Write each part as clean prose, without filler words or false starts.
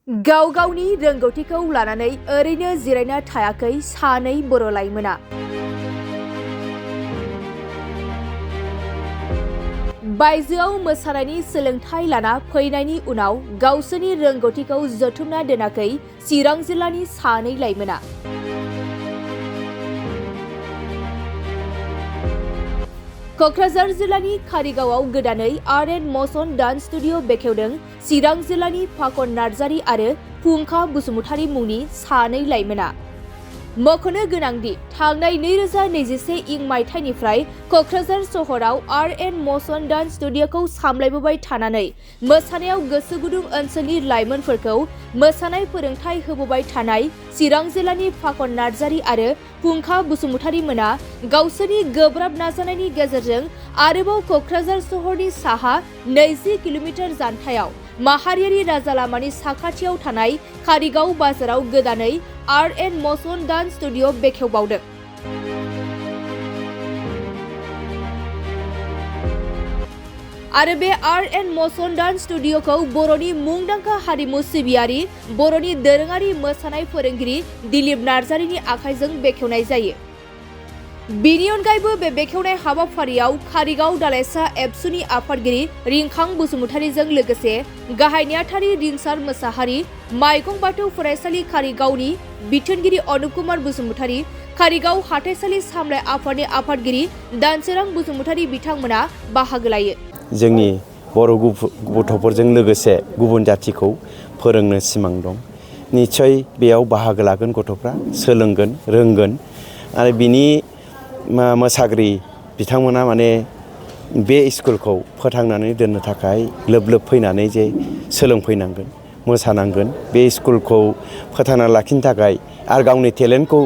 गाव गावनि रोंगौथिखौ लानानै ओरैनो जिरायना थायाखै सानै बर' लाइमोना। बायजोआव मोसानायनि सोलोंथाइ लाना फैनायनि उनाव गावसोरनि रोंगौथिखौ जथुमना दोनाखै चिरां जिल्लानि सानै लाइमोना। क'क्राझार जिल्लानि कारिगावआव गोदानै art and motion dance studio बेखेवदों चिरां जिल्लानि फाखन नार्जारी आरो फुंखा बसुमतारी मुंनि सानै लाइमोना। मख'नो गोनांदि थांनाय 2021 इं मायथाइनिफ्राय क'क्राझार सहराव आर्ट एन्ड मोशन डान्स स्टुडिअखौ सामलायबोबाय थानानै मोसानायाव गोसो गुदुं ओनसोलनि लाइमोनफोरखौ मोसानाय फोरोंथाय होबोबाय थानाय चिरां जिल्लानि फाखन नार्जारी आरो फुंखा बसुमतारी मोना गावसोरनि गोब्राब नाजानायनि गेजेरजों आरोबाव क'क्राझार सहरनि साहा 20 किल'मिटार जानथायाव माहारियारि राजा लामानि साखाथियाव थानाय कारिगाव बाजाराव गोदानै art and motion dance studio बेखेवबावदों। आरो बे आर्ट एन्ड मोशन डान्स स्टुडिअखौ बर'नि मुंदांखा हारिमु सिबियारि बर'नि दोरोङारि मोसानाय फोरोंगिरि दिलीप नार्जारीनि आखाइजों बेखेवनाय जायो। बेनि अनगायैबो बे बेखेवनाय हाबाफारियाव कारिगाव दालाइसा एबसुनि आफादगिरि रिंखां बसुमतारीजों लोगोसे गाहाय नेहाथारि रिंसार मोसाहारि, माइगं बाथौ फरायसालि कारिगावनि बिथोनगिरि अनुप कुमार बसुमतारी, कारिगाव हाथाइसालि सामलाय आफादनि आफादगिरि दानसोरां बसुमतारी बिथांमोना बाहागो लायो। जोंनि बर' गथ'फोरजों लोगोसे गुबुन जाथिखौ फोरोंनो सिमां दं। निस्सय बेयाव बाहागो लागोन गथ'फ्रा, सोलोंगोन, रोंगोन आरो बिनि मोसागिरि बिथांमोना माने बे स्कुलखौ फोथांनानै दोननो थाखाय लोब लोब फैनानै जे सोलोंफैनांगोन, मोसानांगोन। बे स्कुलखौ फोथांना लाखिनो थाखाय आरो गावनि टेलेन्टखौ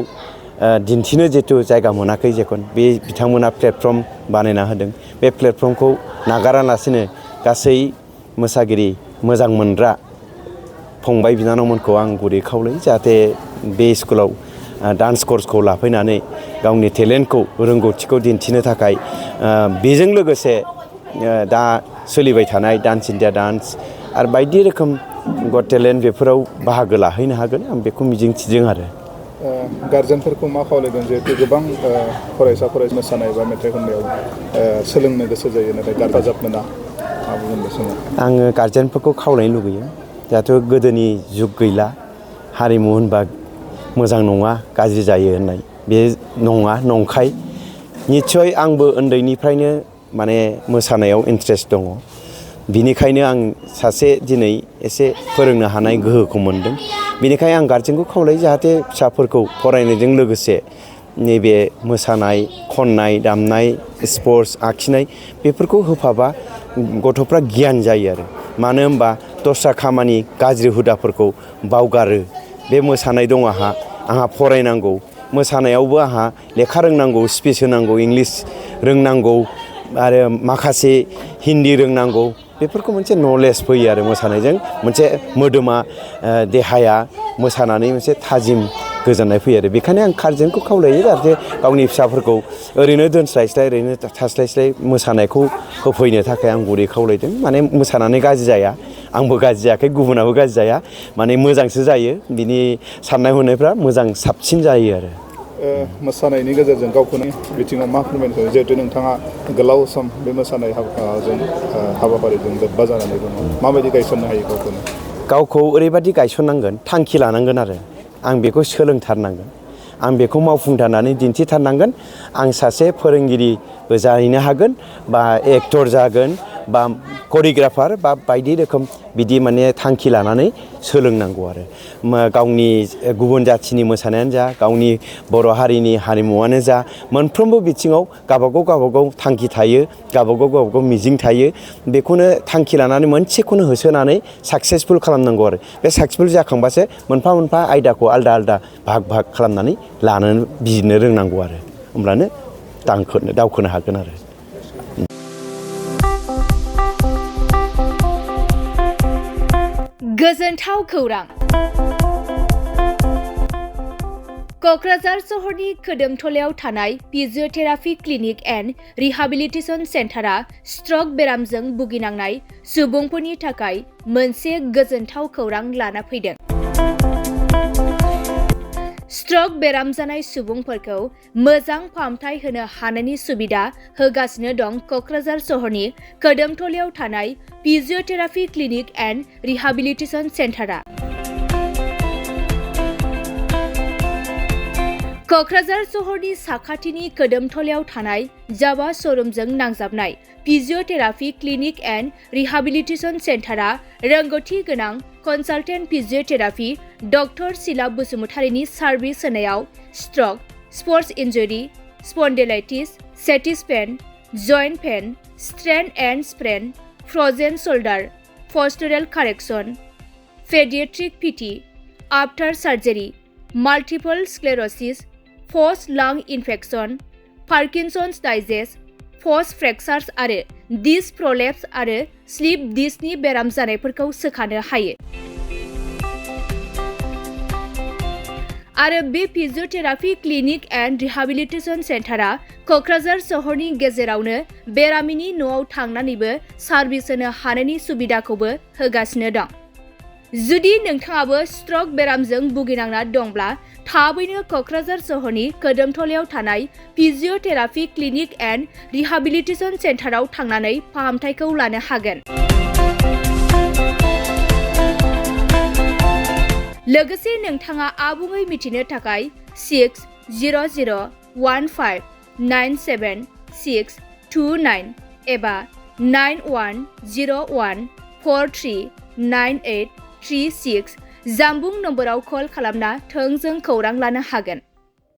दिन्थिनो जितु जायगा मोनाखै जेखन बे बिथांमोना प्लेटफर्म बानायना होदों। बे प्लेटफर्मखौ नागारालासिनो गासै मोसागिरि मोजां मोनग्रा फंबाय बिनानावमोनखौ आं गुरै खावलायो जाहाथे बे स्कुलाव डान्स कर्सखौ लाफैनानै गावनि टेलेन्टखौ रोंगौथिखौ दिन्थिनो थाखाय बेजों लोगोसे दा सोलिबाय थानाय डान्स इन्डिया डान्स आरो बायदि रोखोम गट टेलेन्ट बेफोराव बाहागो लाहैनो हागोन आं बेखौ मिजिंथिदों आरो। गार्जेनफोरखौ मा खावलायगोन जिहेतु गोबां फरायसा मोसानाय बा मेथाइ खननायाव सोलोंनो गोसो जायो नाथाय हेफाजाब मोना, मा बुंगोन बे समाव? आङो गार्जेनफोरखौ खावलायनो लुगैयो जाहाथे गोदोनि जुग गैला, हारिमु होनबा मोजां नङा गाज्रि जायो होननाय बे नङा, नंखाय। निस्सय आंबो उन्दैनिफ्रायनो माने मोसानायाव इन्ट्रेस्ट दङ, बिनिखायनो आं सासे दिनै एसे फोरोंनो हानाय गोहोखौ मोन्दों। बेनिखायनो आं गार्जेनखौ खावलायो जाहाथे फिसाफोरखौ फरायनायजों लोगोसे नैबे मोसानाय, खननाय, दामनाय, स्पर्ट्स, आखिनाय बेफोरखौ होफाबा गथ'फ्रा गियान जायो आरो। मानो होनबा दस्रा खामानि गाज्रि हुदाफोरखौ बावगारो। बे मोसानाय दं आंहा फरायनांगौ, मोसानायावबो आंहा लेखा रोंनांगौ, स्पिच होनांगौ, इंलिस रोंनांगौ आरो माखासे हिन्दी रोंनांगौ। बेफोरखौ मोनसे नलेज फैयो आरो मोसानायजों मोनसे मोदोमा देहाया मोसानानै मोनसे थाजिम गोजोननाय फैयो आरो। बेखायनो आं गार्जेनखौ खावलायो जाहाथे गावनि फिसाफोरखौ ओरैनो दोनस्लायस्लाय, ओरैनो थास्लायस्लाय मोसानायखौ होफैनो थाखाय आं गुरै खावलायदों। माने मोसानानै गाज्रि जाया, आंबो गाज्रि जायाखै, गुबुनाबो गाज्रि जाया, माने मोजांसो जायो। बिनि साननाय हनायफ्रा मोजां साबसिन जायो आरो। मोसानायनि गेजेरजों गावखौनो बिथिङाव मा फोरमायनो सानो जिहेतु नोंथाङा गोलाव सम बे मोसानाय हाबाफारिजों लोब्बा जानानै दङ, माबायदि गायसननो हायो गावखौनो? गावखौ ओरैबायदि गायसननांगोन, थांखि लानांगोन आरो आं बेखौ सोलोंथारनांगोन, आं बेखौ मावफुंथारनानै दिन्थिथारनांगोन। आं सासे फोरोंगिरिबो जाहैनो हागोन बा एक्टर जागोन बा करिय'ग्राफार बा बायदि रोखोम बिदि माने थांखि लानानै सोलोंनांगौ आरो। गावनि गुबुन जाथिनि मोसानायानो जा, गावनि बर' हारिनि हारिमुवानो जा, मोनफ्रोमबो बिथिङाव गावबागाव थांखि थायो, गावबागाव मिजिं थायो। बेखौनो थांखि लानानै मोनसेखौनो होसोनानै साक्सेसफुल खालामनांगौ आरो। बे साक्सेसफुल जाखांबासो मोनफा मोनफा आयदाखौ आलदा भाग खालामनानै लानो बिजिरनो रोंनांगौ आरो। होमब्लानो दावखोनो हागोन आरो। गोजोनथाव खौरां। क'क्राझार सहरनि खोदोमथलायाव थानाय physiotherapy clinic and rehabilitation सेन्टारा struck बेरामजों भुगिनांनाय सुबुंफोरनि थाखाय मोनसे गोजोनथाव खौरां लाना फैदों। स्ट्रक बेराम जानाय सुबुंफोरखौ मोजां फाहामथाय होनो हानायनि सुबिदा होगासिनो दं क'क्राझार सहरनि खोदोमथलायाव थानाय फिजिअथेरापि क्लिनिक एन्ड रिहाबिलिटेसन सेन्टारा। क'क्राझार सहरनि साखाथिनि खोदोमथलायाव थानाय जावा श'रुमजों नांजाबनाय फिजिअथेरापि क्लिनिक एन्ड रिहाबिलिटेसन सेन्टारा रोंगौथि गोनां कनसालटेन्ट फिजिअथेरापि डक्टर सिला बसुमतारीनि सार्भिस होनायाव stroke, sports injury, spondylitis, sciatica pain, joint pain, strain and sprain, frozen shoulder, postural correction, paediatric PT, after surgery, multiple sclerosis, post long infection, Parkinson's disease, post fractures आरो disc प्रलेप्स आरो slip डिस्कनि बेराम जानायफोरखौ सोखानो हायो। आरो बे फिजिअथेरापि clinic and rehabilitation सेन्टारा क'क्राझार सहरनि गेजेरावनो बेरामिनि न'आव थांनानैबो सार्भिस होनो हानायनि सुबिदाखौबो होगासिनो दं। जुदि नोंथाङाबो स्ट्रक बेरामजों भुगिनांना दंब्ला थाबैनो क'क्राझार सहरनि खोदोमथलायाव थानाय फिजिअथेरापि क्लिनिक एन्ड रिहाबिलिटेसन सेन्टाराव थांनानै फाहामथायखौ लानो हागोन। लोगोसे नोंथाङा आबुङै मिथिनो थाखाय 6001597629 एबा 9101439836 जानबुं नम्बराव कल खालामना थोंजों खौरां लानो हागोन।